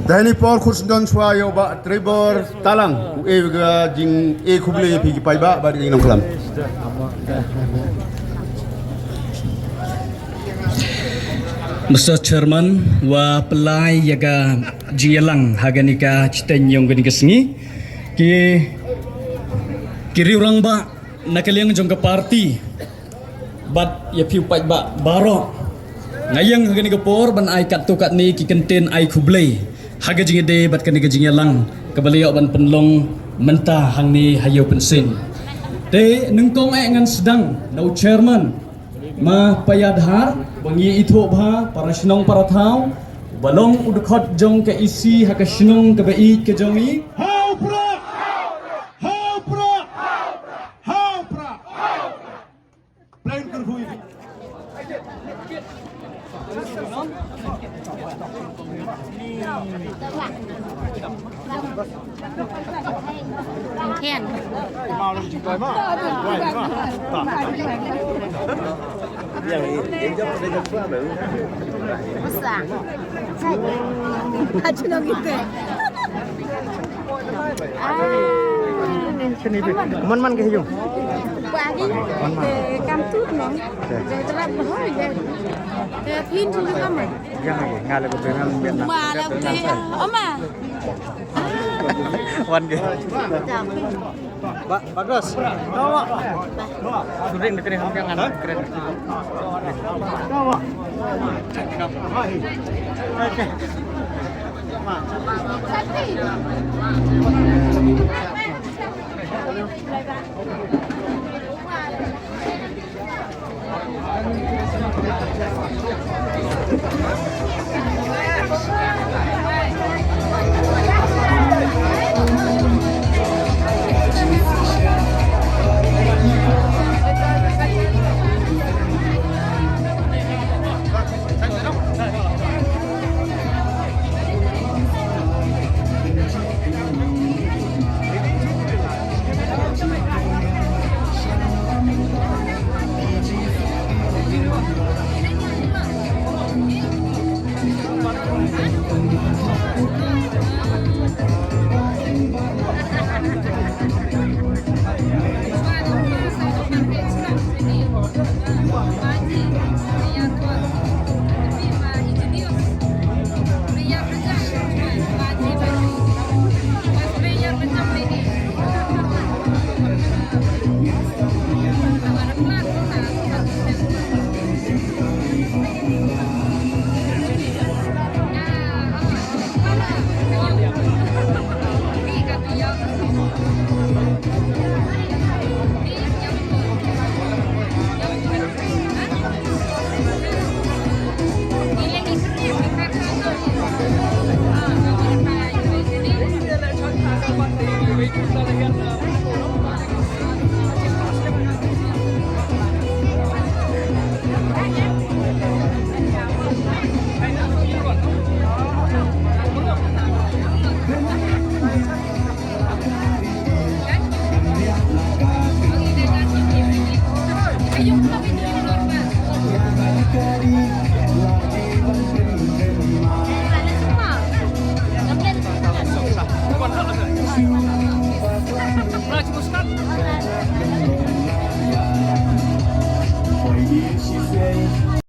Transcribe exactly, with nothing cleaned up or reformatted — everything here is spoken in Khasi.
Te ha kane ka por khut syndon shuwa ïa u Bah Trevor Talang u ai ka jingai khublei ïa phi ki paidbah bad ki nongklam. Mister Chairman, wa pynlait ïa ka jingïalang ha kane ka shiteng jong kane ka sngi. Ki, ki riew rangbah na ka liang jong ka party bad ïa phi u paidbah baroh. Nga ïeng ha kane ka por ban ai katto katne ki kyntien ai khublei ha ka jingïadei bad kane ka jingïalang kaba la ïoh ban pynlong mynta hangne ha Ïew Pynsin. Te nyngkong eh ngan sdang na u chairman, Ma Paiadhar, ba ngi ithuh bha para shnong para thaw, ba long u dkhot jong ka EC ha ka shnong kaba ïeit ka jong ngi. Ha u prah! Ha u prah! Ha u prah! Plain kyrkhu ïa phi. Ken. Masa. Achu no gitu. Ah. Mon man ke hiu. Pagi. Kam tu no. Telah berhoi deh. Pin tu kamu. Yang lagi ngalah ke dengan Vietnam. Malah dia. Oma. Wan ke. Ba-, bagus. Sudah ini kena hampir kan keren.